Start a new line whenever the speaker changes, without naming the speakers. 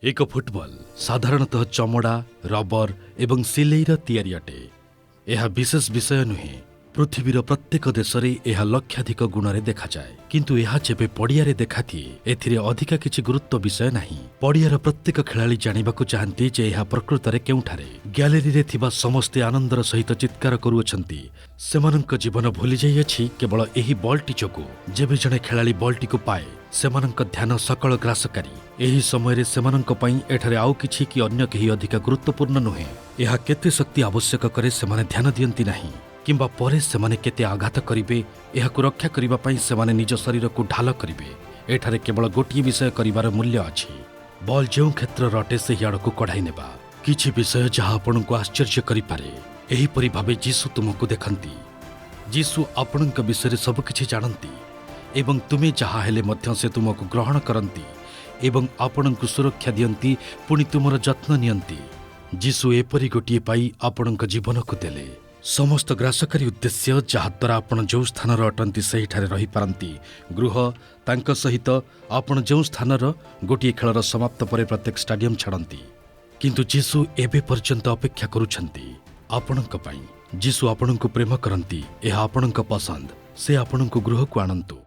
ଏକ ଫୁଟବଲ ସାଧାରଣତଃ ଚମଡ଼ା, ରବର ଏବଂ ସିଲେଇର ତିଆରି ଅଟେ। ଏହା ବିଶେଷ ବିଷୟ ନୁହେଁ। ପୃଥିବୀର ପ୍ରତ୍ୟେକ ଦେଶରେ ଏହା ଲକ୍ଷାଧିକ ଗୁଣରେ ଦେଖାଯାଏ, କିନ୍ତୁ ଏହା ଯେବେ ପଡ଼ିଆରେ ଦେଖାଦିଏ, ଏଥିରେ ଅଧିକା କିଛି ଗୁରୁତ୍ୱ ବିଷୟ ନାହିଁ। ପଡ଼ିଆର ପ୍ରତ୍ୟେକ ଖେଳାଳି ଜାଣିବାକୁ ଚାହାନ୍ତି ଯେ ଏହା ପ୍ରକୃତରେ କେଉଁଠାରେ। ଗ୍ୟାଲେରୀରେ ଥିବା ସମସ୍ତେ ଆନନ୍ଦର ସହିତ ଚିତ୍କାର କରୁଅଛନ୍ତି। ସେମାନଙ୍କ ଜୀବନ ଭୁଲି ଯାଇଅଛି କେବଳ ଏହି ବଲ୍ଟି ଯୋଗୁଁ। ଯେବେ ଜଣେ ଖେଳାଳି ବଲ୍ଟିକୁ ପାଏ, ସେମାନଙ୍କ ଧ୍ୟାନ ସକଳ ଗ୍ରାସକାରୀ। ଏହି ସମୟରେ ସେମାନଙ୍କ ପାଇଁ ଏଠାରେ ଆଉ କିଛି କି ଅନ୍ୟ କେହି ଅଧିକ ଗୁରୁତ୍ୱପୂର୍ଣ୍ଣ ନୁହେଁ। ଏହା କେତେ ଶକ୍ତି ଆବଶ୍ୟକ କରେ ସେମାନେ ଧ୍ୟାନ ଦିଅନ୍ତି ନାହିଁ, କିମ୍ବା ପରେ ସେମାନେ କେତେ ଆଘାତ କରିବେ ଏହାକୁ ରକ୍ଷା କରିବା ପାଇଁ ସେମାନେ ନିଜ ଶରୀରକୁ ଢାଲ କରିବେ। ଏଠାରେ କେବଳ ଗୋଟିଏ ବିଷୟ କରିବାର ମୂଲ୍ୟ ଅଛି, ବଲ୍ ଯେଉଁ କ୍ଷେତ୍ରର ଅଟେ ସେହି ଆଡ଼କୁ କଢ଼ାଇ ନେବା। କିଛି ବିଷୟ ଯାହା ଆପଣଙ୍କୁ ଆଶ୍ଚର୍ଯ୍ୟ କରିପାରେ। ଏହିପରି ଭାବେ ଯୀଶୁ ତୁମକୁ ଦେଖନ୍ତି। ଯୀଶୁ ଆପଣଙ୍କ ବିଷୟରେ ସବୁକିଛି ଜାଣନ୍ତି ଏବଂ ତୁମେ ଯାହା ହେଲେ ମଧ୍ୟ ସେ ତୁମକୁ ଗ୍ରହଣ କରନ୍ତି ଏବଂ ଆପଣଙ୍କୁ ସୁରକ୍ଷା ଦିଅନ୍ତି, ପୁଣି ତୁମର ଯତ୍ନ ନିଅନ୍ତି। ଯୀଶୁ ଏପରି ଗୋଟିଏ ପାଇ ଆପଣଙ୍କ ଜୀବନକୁ ଦେଲେ। ସମସ୍ତ ଗ୍ରାସକାରୀ ଉଦ୍ଦେଶ୍ୟ ଯାହାଦ୍ୱାରା ଆପଣ ଯେଉଁ ସ୍ଥାନର ଅଟନ୍ତି ସେହିଠାରେ ରହିପାରନ୍ତି। ଗୃହ ତାଙ୍କ ସହିତ ଆପଣ ଯେଉଁ ସ୍ଥାନର ଗୋଟିଏ ଖେଳର ସମାପ୍ତ ପରେ ପ୍ରତ୍ୟେକ ଷ୍ଟାଡିୟମ୍ ଛାଡ଼ନ୍ତି, କିନ୍ତୁ ଯୀଶୁ ଏବେ ପର୍ଯ୍ୟନ୍ତ ଅପେକ୍ଷା କରୁଛନ୍ତି ଆପଣଙ୍କ ପାଇଁ। ଯୀଶୁ ଆପଣଙ୍କୁ ପ୍ରେମ କରନ୍ତି। ଏହା ଆପଣଙ୍କ ପସନ୍ଦ। ସେ ଆପଣଙ୍କୁ ଗୃହକୁ ଆଣନ୍ତୁ।